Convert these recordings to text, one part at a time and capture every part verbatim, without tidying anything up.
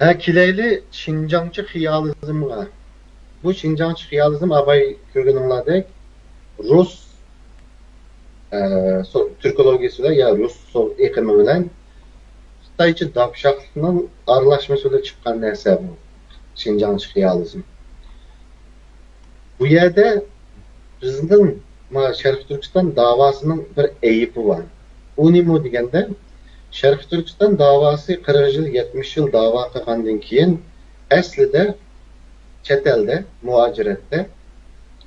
ھە، كېلەيلى شىنجاڭچە خىيالىزمغا. بۇ شىنجاڭچە خىيالىزم ئاباي كۆرگىنىڭلاردەك رۇس، ئە، سو-، تۈركولوگىيىسى بىلەن يا رۇس سو-، ئېقىمى بىلەن خىتايچە داپشاقلىقنىڭ ئارىلاشمىسى بىلەن چىققان نەرسە بۇ شىنجاڭچە خىيالىزم. بۇ يەردە بىزنىڭ ما-، شەرقىي تۈركىستان داۋاسىنىڭ بىر ئەيىبى بار. ئۇ نېمە دېگەندە، شەرقىي تۈركىستان داۋاسى قىرىق يىل، يەتمىش يىل داۋا قىلغاندىن كېيىن، ئەسلىدە چەت ئەلدە، مۇھاجىرەتتە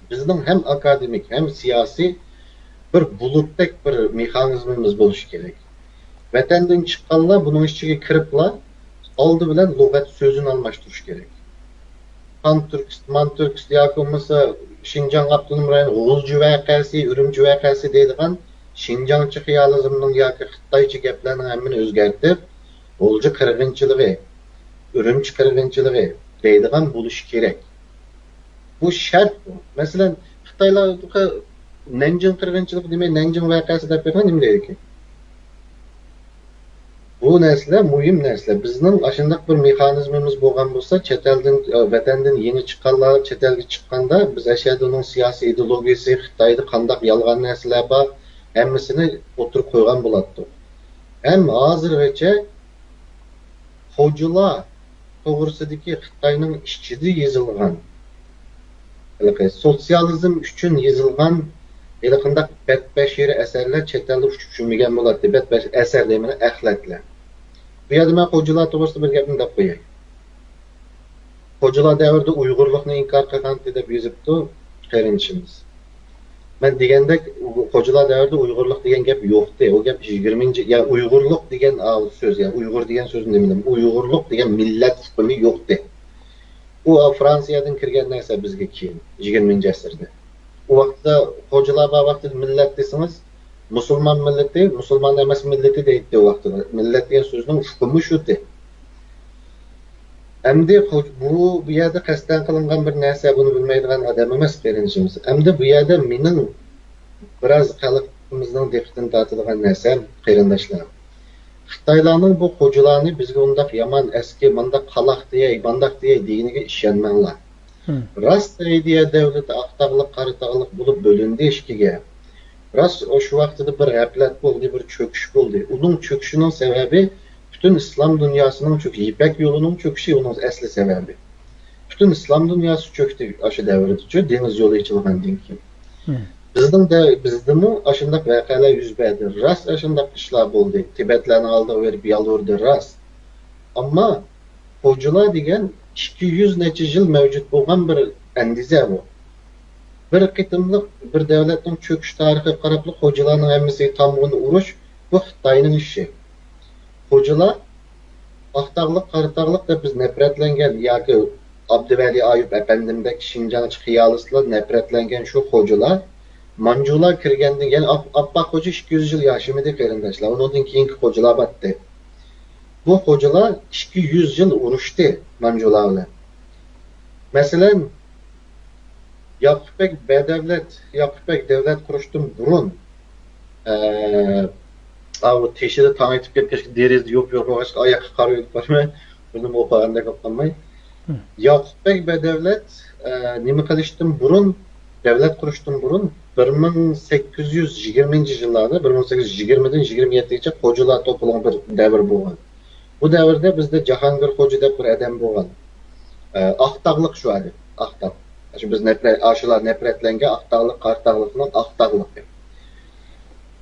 بىزنىڭ ھەم ئاكادېمىك، ھەم سىياسىي بىر بۇلۇتتەك بىر مېخانىزمىمىز بولۇشى كېرەك. ۋەتەندىن چىققانلار بۇنىڭ ئىچىگە كىرىپلا، ئالدى بىلەن لۇغەت سۆزىنى ئالماشتۇرۇش كېرەك. خان تۈركىست-، مان تۈركىست ياكى بولمىسا شىنجاڭ ئاپتونوم رايون غۇلجا ۋەقەسى، ئۈرۈمچى ۋەقەسى دەيدىغان شىنجاڭچە خىيالىزمنىڭ ياكى خىتايچە گەپلەرنىڭ ھەممىنى ئۆزگەرتىپ، غۇلجا قىرغىنچىلىقى، ئۈرۈمچى قىرغىنچىلىقى دەيدىغان بولۇشى كېرەك. بۇ شەرت بۇ. مەسىلەن، خىتايلار نەنجىڭ قىرغىنچىلىقى دېمەي، نەنجىڭ ۋەقەسى دەپ بېرىدىغان نېمە دەيدىكىن؟ بۇ نەرسىلەر مۇھىم نەرسىلەر. بىزنىڭ ئاشۇنداق بىر مېخانىزمىمىز بولغان بولسا، چەت ئەلدىن، ۋەتەندىن يېڭى چىققانلار چەت ئەلگە چىققاندا، بىز ئەشەدە ئۇنىڭ سىياسىي ئىدېئولوگىيىسى، خىتايدا قانداق يالغان نەرسىلەر بار، ھەممىسىنى ئوتتۇرىغا قويغان بولاتتۇق. ھەم ھازىرغىچە خوجىلار توغرىسىدىكى خىتاينىڭ ئىچىدە يېزىلغان، ھېلىقى سوتسىيالىزم ئۈچۈن يېزىلغان ھېلىقىنداق بەتبەشىرە ئەسەرلەر چەت ئەلدە ئۇچۇپ چۈشمىگەن بولاتتى. بەتبەش-، ئەسەر دەيمەن، ئەخلەتلەر. بۇ يەردە مەن خوجىلار توغرىسىدا بىر گەپنى دەپ قوياي. خوجىلار دەۋرىدە ئۇيغۇرلۇقنى ئىنكار قىلغانتى دەپ يېزىپتۇ قېرىندىشىمىز. مەن دېگەندەك، خوجىلار دەۋرىدە ئۇيغۇرلۇق دېگەن گەپ يوقتى. ئۇ گەپ يىگىرمىنچى، يا ئۇيغۇرلۇق دېگەن، ئا، سۆز، يا ئۇيغۇر دېگەن سۆزنى نېمە دېدىم؟ ئۇيغۇرلۇق دېگەن مىللەت ئۇقۇمى يوقتى. ئۇ فرانسىيەدىن كىرگەن نەرسە بىزگە كېيىن، يىگىرمىنچى ئەسىردە. ئۇ ۋاقىتتا خوجىلار بار ۋاقتىدا مىللەت دېسىڭىز، مۇسۇلمان مىللىتى، مۇسۇلمان ئەمەس مىللىتى دەيتتى ئۇ ۋاقتىدا. مىللەت دېگەن سۆزنىڭ ئۇقۇمى شۇتى. ئەمدى خو-، بۇ، بۇ يەردە قەستەن قىلىنغان بىر نەرسە، بۇنى بىلمەيدىغان ئادەم ئەمەس قېرىندىشىمىز. ئەمدى بۇ يەردە مېنىڭ بىراز خەلقىمىزنىڭ دىققىتىنى تارتىدىغان نەرسەم، قېرىنداشلار، خىتايلارنىڭ بۇ خوجىلارنى بىزگە ئۇنداق يامان، ئەسكى، مانداق قالاق دېيەي، مانداق دېيەي دېگىنىگە ئىشەنمەڭلار. راست ئىدىيە دەۋلىتى ئاق تاغلىق، قارا تاغلىق بولۇپ بۆلۈندى ئىككىگە. راست، ئۇ شۇ ۋاقتىدا بىر غەپلەت بولدى، بىر چۆكۈش بولدى. ئۇنىڭ چۆكۈشىنىڭ سەۋەبى پۈتۈن ئىسلام دۇنياسىنىڭ چۆكۈشى، يىپەك يولىنىڭ چۆكۈشى ئۇنىڭ ئەسلى سەۋەبى. پۈتۈن ئىسلام دۇنياسى چۆكتى ئاشۇ دەۋردىچۇ، دېڭىز يولى ئېچىلغاندىن كېيىن. بىزنىڭ دە-، بىزدىمۇ ئاشۇنداق ۋەقەلەر يۈز بەردى. راست ئاشۇنداق ئىشلار بولدى. تىبەتلەرنىڭ ئالدىغا بېرىپ يالۋۇردى، راست. ئەمما خوجىلار دېگەن ئىككى يۈز نەچچە يىل مەۋجۇت بولغان بىر ئەندىزە بۇ. بىر قېتىملىق بىر دەۋلەتنىڭ چۆكۈش تارىخىغا قاراپلا خوجىلارنىڭ ھەممىسىگە تامغىنى ئۇرۇش، بۇ خىتاينىڭ ئىشى. خوجىلار ئاق تاغلىق، قارا تاغلىق دەپ بىز نەپرەتلەنگەن ياكى ئابدۇۋەلى ئايۇپ ئەپەندىمدەك شىنجاڭچى خىيالىستلار نەپرەتلەنگەن شۇ خوجىلار مانجۇلار كىرگەندىن، يەنى ئاپ-، ئاپپاق خوجا ئىككى يۈز يىل ياشىمىدى قېرىنداشلار، ئۇنىڭدىن كېيىنكى خوجىلار باتتى. بۇ خوجىلار ئىككى يۈز يىل ئۇرۇشتى مانجۇلار بىلەن. مەسىلەن، ياقۇپ بەگ بەدەۋلەت، ياقۇپ بەگ دەۋلەت قۇرۇشتىن بۇرۇن، ئە، ئاۋۇ تېشىدا تاڭ ئېتىپ كەتكەچكە دېرىزىدە يوپيورۇق بولغاچقا ئاياققا قارىۋېلىپ بارىمەن. بۇنىمۇ ئوقۇغاندەك بولۇپ قالماي. ياقۇپ بەگ بەدەۋلەت، ئە، نېمە قىلىشتىن بۇرۇن، دەۋلەت قۇرۇشتىن بۇرۇن بىر مىڭ سەككىز يۈز يىگىرمىنچى يىللاردا، بىر مىڭ سەككىز يۈز يىگىرمىدىن يىگىرمە يەتتىگىچە خوجىلار توپىلىغان بىر دەۋر بولغان. بۇ دەۋردە بىزدە جاھانگىر خوجا دەپ بىر ئادەم بولغان. ئە، ئاق تاغلىق شۇ ئادەم، ئاق تاغ. شۇ بىز نەپرەت، ئاشۇلار نەپرەتلەنگەن ئاق تاغلىق، قارا تاغلىقنىڭ ئاق تاغلىقى.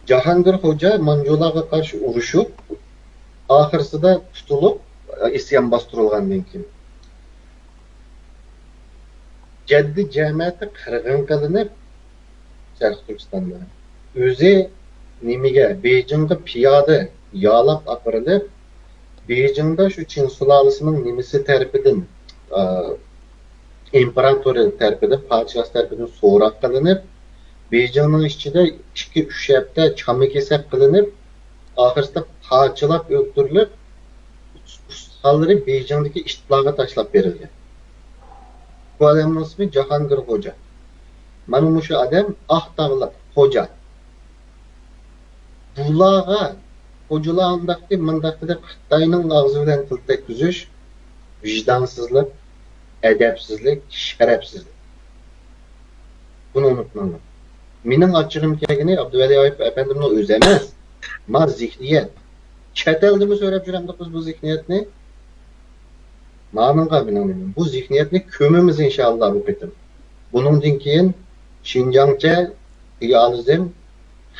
جاھانگىر خوجا مانجۇلارغا قارشى ئۇرۇشۇپ، ئاخىرسىدا تۇتۇلۇپ، ئىسيان باستۇرۇلغاندىن كېيىن، جەددى جەمەتى قىرغىن قىلىنىپ، شەرقىي تۈركىستاندا ئۆزى نېمىگە، بېيجىڭغا پىيادە يالاپ ئاپىرىلىپ، بېيجىڭدا شۇ چىڭ سۇلالىسىنىڭ نېمىسى تەرىپىدىن، ئا، ئىمپېراتورى تەرىپىدىن، پادىشاھ تەرىپىدىن سوراق قىلىنىپ، بېيجىڭنىڭ ئىچىدە ئىككى، ئۈچ ھەپتە چاما كېسەك قىلىنىپ، ئاخىرسىدا پارچىلاپ ئۆلتۈرۈلۈپ، ئۇستىخانلىرى بېيجىڭدىكى ئىتلارغا تاشلاپ بېرىلگەن. بۇ ئادەمنىڭ ئىسمى جاھانگىر خوجا. مانا مۇشۇ ئادەم ئاق تاغلىق خوجا. بۇلارغا خوجىلار ئانداقتى، مۇنداقتى دەپ خىتاينىڭ ئاغزى بىلەن تىل تەگكۈزۈش، ۋىجدانسىزلىق، ئەدەپسىزلىك، شەرەپسىزلىك. بۇنى ئۇنتۇماڭلار. مېنىڭ ئاچچىقىم كەلگىنى ئابدۇۋەلى ئايۇپ ئەپەندىمنىڭ ئۆزى ئەمەس. ما زېھنىيەت. چەت ئەلدىمۇ سۆرەپ يۈرەمدۇق بىز بۇ زېھنىيەتنى؟ مانىڭغا مېنىڭ نېمەم. بۇ زېھنىيەتنى كۆمىمىز ئىنشائاللا بۇ قېتىم. بۇنىڭدىن كېيىن شىنجاڭچە رېئالىزم،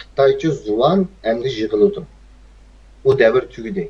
خىتايچە زۇۋان ئەمدى يىغىلىدۇ. ئۇ دەۋر تۈگىدى.